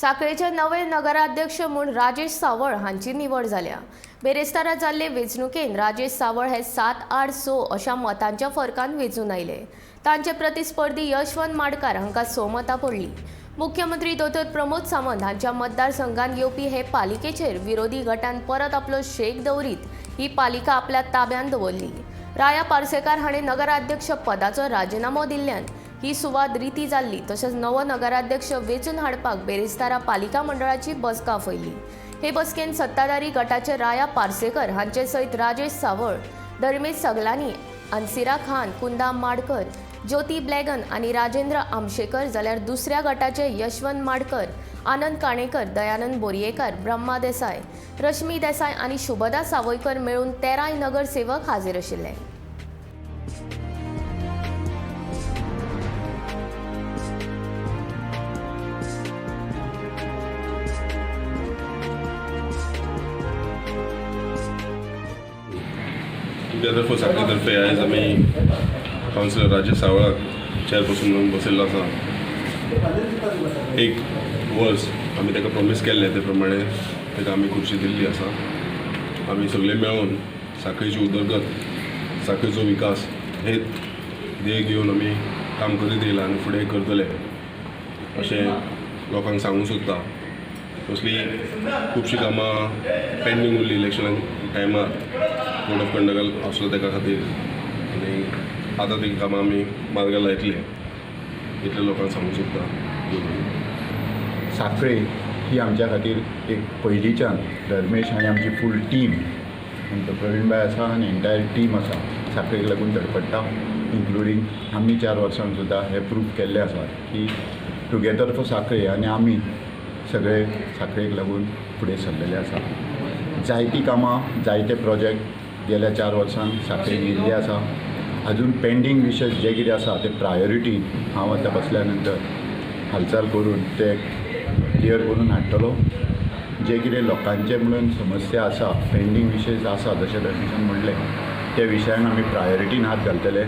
साखळेचे नवे नगराध्यक्ष म्हूण राजेश सावळ हांची निवड जाल्या. बेरेस्तारा जाल्ले वेंचणुकेन राजेश सावळ हे 7-8-6 अशा मतांच्या फरकान वेंचून आयले. तांचे प्रतिस्पर्धी यशवंत माडकार हांकां 6 मतां पडली. मुख्यमंत्री दोतोर प्रमोद सावंत हांच्या मतदारसंघात येवपी हे पालिकेचेर विरोधी गटान परत आपलो शेक दवरीत ही पालिका आपल्या ताब्यात दवरली. राया पार्सेकार हाणें नगराध्यक्ष पदाचो राजिनामो दिल्ल्यान ही सुवात रिती जाल्ली. तशेंच नवो नगराध्यक्ष वेंचून हाडपाक बेरेस्तारा पालिका मंडळाची बसका आपयली. हे बसकेन सत्ताधारी गटाचे राया पार्सेकर हांचे सयत राजेश सावळ, धर्मेश सगलानी, अन्सिरा खान, कुंदा माडकर, ज्योती ब्लॅगन आनी राजेंद्र आमशेकर, जाल्यार दुसऱ्या गटाचे यशवंत माडकर, आनंद काणेकर, दयानंद बोरयेकर, ब्रह्मा देसाय, रश्मी देसाय आनी शुभदा सावयकर मेळून 13 नगरसेवक हाजीर आशिल्ले. टुगेदर फॉर साखळे तर्फे आयज आमी कावन्सिलर राजेश सावळाक चेअरपर्सन म्हणून बसयल्लो आसा. एक वर्स आमी ताका प्रॉमीस केल्लें, ते प्रमाणे ताका आमी खुर्ची दिल्ली आसा. आमी सगळे मेळून साखळेची उदरगत, साखळेचो विकास हे ध्येय घेवन आमी काम करीत येयला आनी फुडें करतले अशें लोकांक सांगूंक सोदता. तसली खुबशीं कामां पेंडींग उरली इलेक्शना टायमार, कोड ऑफ कंडक्ट आसलो तेका खातीर, आनी आतां ती कामां आमी मार्गार लायतले, इतलें लोकांक सांगूंक सोदता. साखळे ही आमच्या खातीर एक पयलींच्यान धर्मेश आनी आमची फूल टीम, आमचो प्रवीण भाई आसा आनी एंटायर टीम आसा, साखळेक लागून धडपडटा. इन्क्लुडींग आमी 4 वर्सांक सुद्दां हें प्रूव केल्लें आसा की टुगेदर फॉर साखळे आनी आमी सगळे साखळेक लागून फुडें सरलेले आसा. जायतीं कामां, जायते प्रोजेक्ट गेल्या 4 वर्सांक साखळेक येयल्ले आसा. अजून पेंडींग विशय जे कितें आसा ते प्रायोरिटी हांव आतां बसल्या नंतर हालचाल करून ते क्लियर करून हाडटलो. जे कितें लोकांचे म्हणून समस्या आसा, पेंडींग विशय आसा, जशें धर्मेशान म्हणलें, त्या विशयान आमी प्रायोरिटीन हात घालतले.